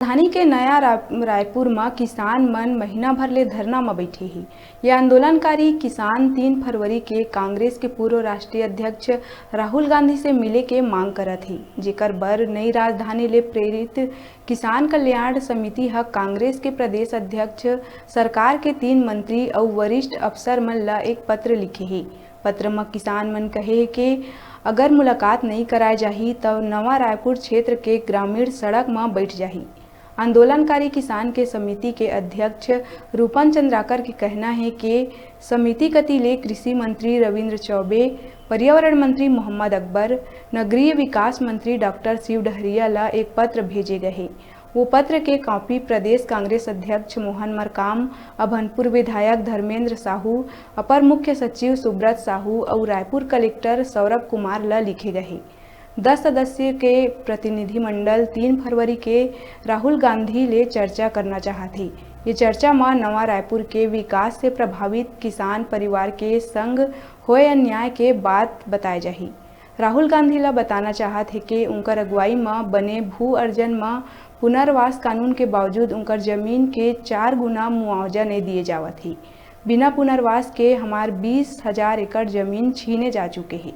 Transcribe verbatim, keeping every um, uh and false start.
राजधानी के नया रा-, रायपुर म किसान मन महीना भर ले धरना म बैठे हे। ये आंदोलनकारी किसान तीन फरवरी के कांग्रेस के पूर्व राष्ट्रीय अध्यक्ष राहुल गांधी से मिले के मांग करत हे, जेकर बर नई राजधानी ले प्रेरित किसान कल्याण समिति ह कांग्रेस के प्रदेश अध्यक्ष, सरकार के तीन मंत्री अउ वरिष्ठ अफसर मन ल एक पत्र लिखे हे। पत्र म किसान मन कहे हे के अगर मुलाकात नइ कराए जाही, त नवा रायपुर क्षेत्र के ग्रामीण सड़क म बैठ जाही। आंदोलनकारी किसान के समिति के अध्यक्ष रूपन चंद्राकर के कहना हे के समिति कति ले कृषि मंत्री रविंद्र चौबे, पर्यावरण मंत्री मोहम्मद अकबर, नगरीय विकास मंत्री डॉक्टर शिव डहरिया ल एक पत्र भेजे गए हे। वो पत्र के कॉपी प्रदेश कांग्रेस अध्यक्ष मोहन मरकाम, अभनपुर विधायक धर्मेंद्र साहू, अपर मुख्य सचिव सुब्रत साहू अउ रायपुर कलेक्टर सौरभ कुमार ल लिखे गए हे। दस सदस्य के प्रतिनिधिमंडल तीन फरवरी के राहुल गांधी ले चर्चा करना चाहत हे। ये चर्चा म नवा रायपुर के विकास से प्रभावित किसान परिवार के संग होए अन्याय के बात बताए जाही। राहुल गांधी ल बताना चाहत हे के उनकर अगुवाई म बने भू अर्जन म पुनर्वास कानून के बावजूद उनकर जमीन के चार गुना मुआवजा नइ दिए जावत हे। बिना पुनर्वास के हमार बीस हजार एकड़ जमीन छीने जा चुके हे।